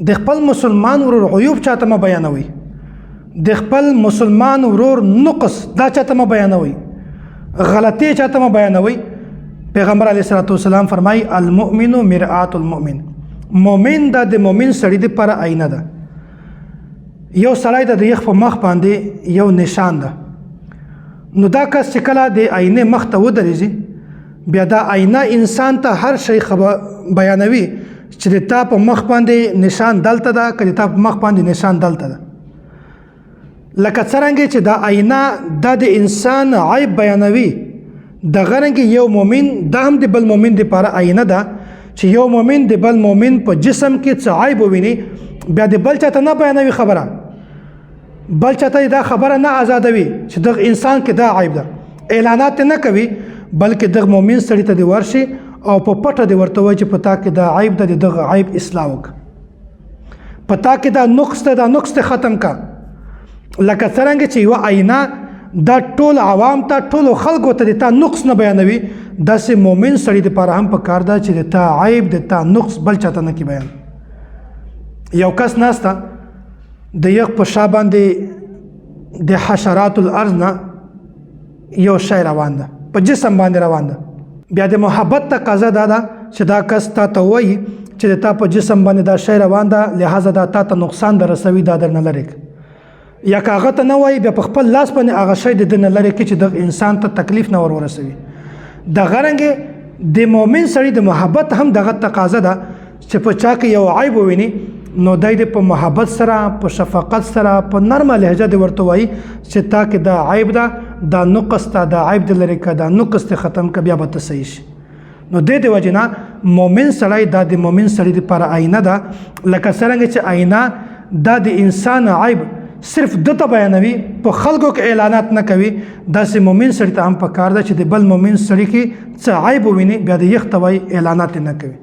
د خپل مسلمان ورور عیوب چاته مه بیانوئ، د خپل مسلمان ورور نقص دا چاته مه بیانوئ، غلطي چاته مه بیانوئ. پیغمبر علیه الصلاة والسلام فرمایي المؤمن مرآة المؤمن، مؤمن دا د مؤمن سړي دپاره آینه ده. یو سړی د یخ په مخ باندې یو نشان ده، نو دا کس چې کله د آینې مخ ته ودرېږي بیا دا آینه انسان ته هر شی خبر بیانوي چې د تا په مخ باندې نشان دلته ده که د تا په مخ باندې نشان دلته ده. لکه څرنګه چې دا آینه دا د انسان عیب بیانوي، دغه رنګ یو مؤمن دا هم د بل مؤمن دپاره آینه ده چې یو مؤمن د بل مؤمن په جسم کې څه عیب وویني بیا د بل چاته نه بیانوي خبره، بل چاته دا خبره نه آزادوي چې دغه انسان کې دا عیب ده، اعلانات نه کوي، بلکې دغه مؤمن سړي ته دې ورشي او په پټه دې ورته وایي چې په تا کې دا عیب ده، د دغه عیب اصلاح وکړه، په تا کې دا نقص ده، دا نقص دې ختم کړه. لکه څرنګه چې یوه آینه دا ټول عوام ته ټولو خلکو ته د تا نقص نه بیانوي، داسې مؤمن سړي دپاره هم په کار ده چې د تا عیب د تا نقص بل چاته نه کي بیان. یو کس ناسته د یخ په شا باندې د حشرات الارض نه یو شی روان ده، په جسم باندې روان ده. بیا د محبت تقاضا دا ده چې دا کس تا ته وایي چې د تا په جسم باندې دا شی روان ده، لهذا دا تا ته نقصان در رسوي، دا درنه لرې کړه. یا که هغه ته نه وایي بیا په خپل لاس باندې هغه شی د ده نه لرې کړي چې دغه انسان ته تکلیف نه ور ورسوي. دغه رنګې د مؤمن سړي د محبت هم دغه تقاضا ده چې په چا کې یو عیب وویني نو دی دې په محبت سره، په شفقت سره، په نرمه لهجه دې ورته وایي چې تا کې دا عیب ده، دا نقص ده، دا عیب دې لرې کړه، دا نقص دې ختم کړه، بیا به ته صحیح شي. نو دې د وجې نه مؤمن سړی دا د مؤمن سړي دپاره آینه ده. لکه څرنګه چې آینه دا د انسان عیب صرف ده ته بیانوي، په خلکو کې اعلانات نه کوي، داسې مؤمن سړي ته هم په کار ده چې د بل مؤمن سړي کې څه عیب وویني بیا د یخ ته وایي، اعلانات نه کوي.